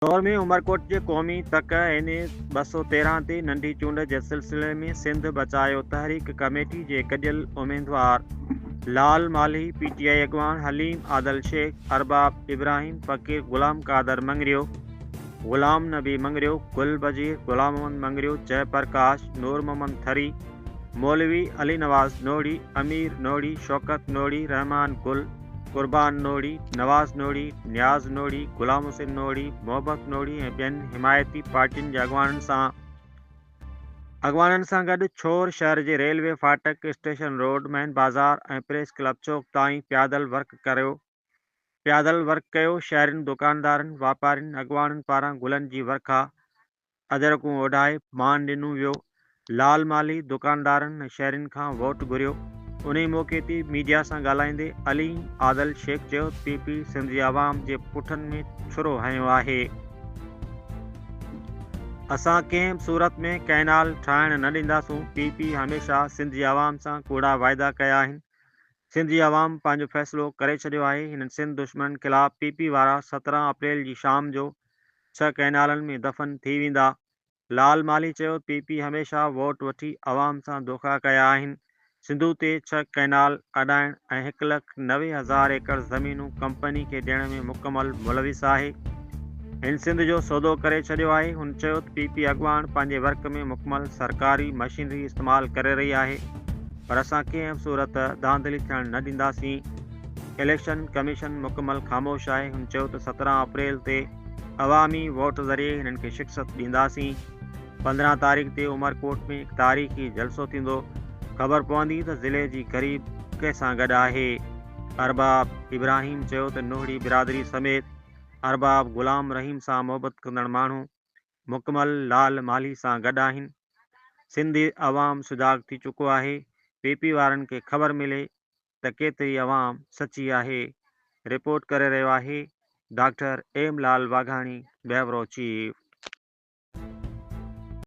دور ۾ عمرڪوٽ جي قومي تڪ اين اي 213 تي ننڍي چونڊ جي سلسلي ۾ سنڌ بچايو تحريڪ ڪميٽي جي گڏيل اميدوار لال مالهي، پي ٽي آء اڳواڻ حليم عادل شيخ، ارباب ابراهيم فقير، غلام قادر مڱريو، غلام نبي مڱريو، گل بجير، غلام محمد مڱريو، جئه پرڪاش، نور محمد ٿري، مولوي علي نواز نوڙي، امير نوڙي، شوڪت نوڙي، رحمان گل، قربان نوڙي، نواز نوڙي، نياز نوڙي، غلام حسين نوڙي، محبت نوڙي ۽ ٻين حمايتي پارٽين جي اڳواڻن سان اڳواڻن سان گڏ ڇور شهر جي ريلوي ڦاٽڪ، اسٽيشن روڊ، مين بازار ۽ پريس ڪلب چوڪ تائين پيادل ورڪ ڪريو پيادل ورڪ ڪيو شهرين، دڪاندارن، واپارين، اڳواڻن پاران گلن جي ورکا اجرڪون اوڍائي مان ڏنو ويو. لال مالهي دڪاندارن ۽ شهرين کان ووٽ گهريو. انهي موقعي تي ميڊيا سان ڳالهائيندي عليم عادل شيخ چيو ته پي پي سنڌ جي عوام جي پٺن ۾ ڇرو هنيو آهي. اسان ڪنهن به صورت ۾ ڪئنال ٺاهڻ نه ڏينداسون. پي پي هميشه سنڌ جي عوام سان ڪوڙا واعدا ڪيا آهن. سنڌ جي عوام پنهنجو فيصلو ڪري ڇڏيو آهي. هنن سنڌ دشمنن خلاف پي پي وارا 17 اپريل جي شام جو 6 ڪئنالن ۾ دفن ٿي ويندا. لال مالهي چيو ته پي پي هميشه ووٽ وٺي عوام سان دوکا ڪيا آهن، سنڌو تي 6 ڪئنال اڏائڻ ۽ هڪ لک 90 هزار ايڪڙ زمينون ڪمپني کي ڏيڻ ۾ مڪمل ملوث آهي. هن سنڌ جو سودو ڪري ڇڏيو آهي. هن چيو ته پي پي اڳواڻ پنهنجي ورڪ ۾ مڪمل سرڪاري مشينري استعمال ڪري رهي آهي پر اسان ڪنهن به صورت ڌانڌلي ٿيڻ نه ڏينداسين. اليڪشن ڪميشن مڪمل خاموش آهي، هن چيو ته 17 اپريل تي عوامي ووٽ ذريعي هنن کي شڪست ڏينداسين، 15 تاريخ تي عمرڪوٽ ۾ هڪ تاريخي جلسو ٿيندو، خبر پوندي ته ضلعي جي غريب ڪنهن سان گڏ آهي. ارباب ابراهيم چيو ته نوحڙي برادري سميت ارباب غلام رحيم سان محبت ڪندڙ ماڻهو مڪمل لال مالهي سان گڏ آهن، سنڌي عوام سجاڳ ٿي چڪو آهي، پي پي وارن کي خبر ملي ته ڪيتري عوام سچي آهي، رپورٽ ڪري رهيو آهي doctor M Lal Waghani, bureau chief.